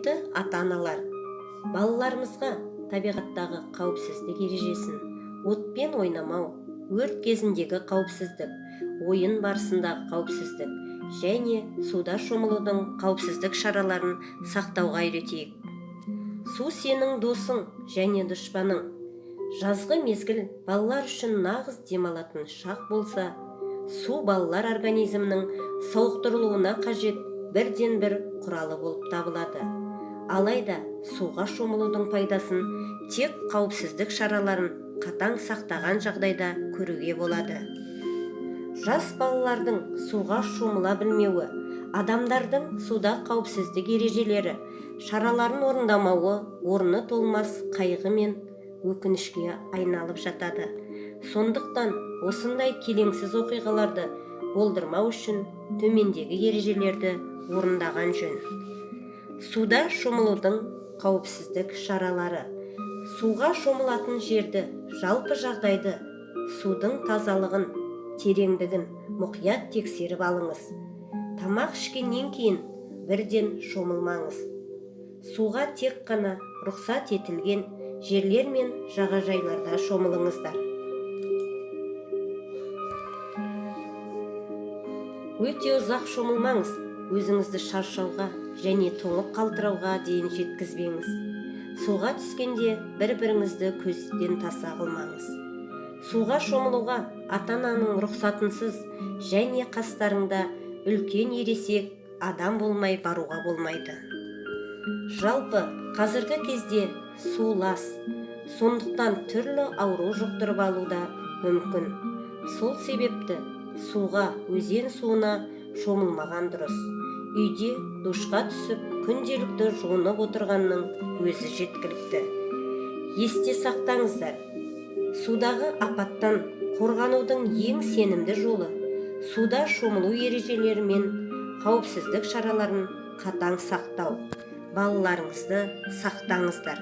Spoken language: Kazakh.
Құрметті ата-аналар, балаларымызға табиғаттағы қауіпсіздік ережесін, отпен ойнамау, өрт кезіндегі қауіпсіздік, ойын барысындағы қауіпсіздік және суда шомылудың қауіпсіздік шараларын сақтауға үйретейік. Су сенің досың және дұшпаның. Жазғы мезгіл балалар үшін нағыз демалатын шақ болса, су балалар организмінің сауықтырылуына қажет бірден-бір құралы болып табылады. Алайда суға шомылудың пайдасын тек қауіпсіздік шараларын қатаң сақтаған жағдайда көруге болады. Жас балалардың суға шомыла білмеуі, адамдардың суда қауіпсіздік ережелері, шараларын орындамауы орны толмас қайғы мен өкінішке айналып жатады. Сондықтан осындай келеңсіз оқиғаларды болдырмау үшін төмендегі ережелерді орындаған жөн. Суда шомылудың қауіпсіздік шаралары. Суға шомылатын жерді, жалпы жағдайды, судың тазалығын, тереңдігін мұқият тексеріп алыңыз. Тамақ ішкеннен кейін бірден шомылмаңыз. Суға тек қана рұқсат етілген жерлер мен жағажайларда шомылыңыздар. Өте ұзақ шомылмаңыз, өзіңізді шаршауға және тоңып қалтырауға дейін жеткізбеңіз. Суға түскенде бір-біріңізді көзден таса қылмаңыз. Суға шомылуға ата-ананың рұқсатынсыз және қастарыңда үлкен ересек адам болмай баруға болмайды. Жалпы, қазіргі кезде су лас, сондықтан түрлі ауру жұқтырып алу да мүмкін. Сол себепті суға, өзен суына шомылмаған дұрыс. Үйде душқа түсіп, күнделікті жуынып отырғанның өзі жеткілікті. Есте сақтаңыздар, судағы апаттан қорғанудың ең сенімді жолы суда шомылу ережелері мен қауіпсіздік шараларын қатаң сақтау. Балаларыңызды сақтаңыздар.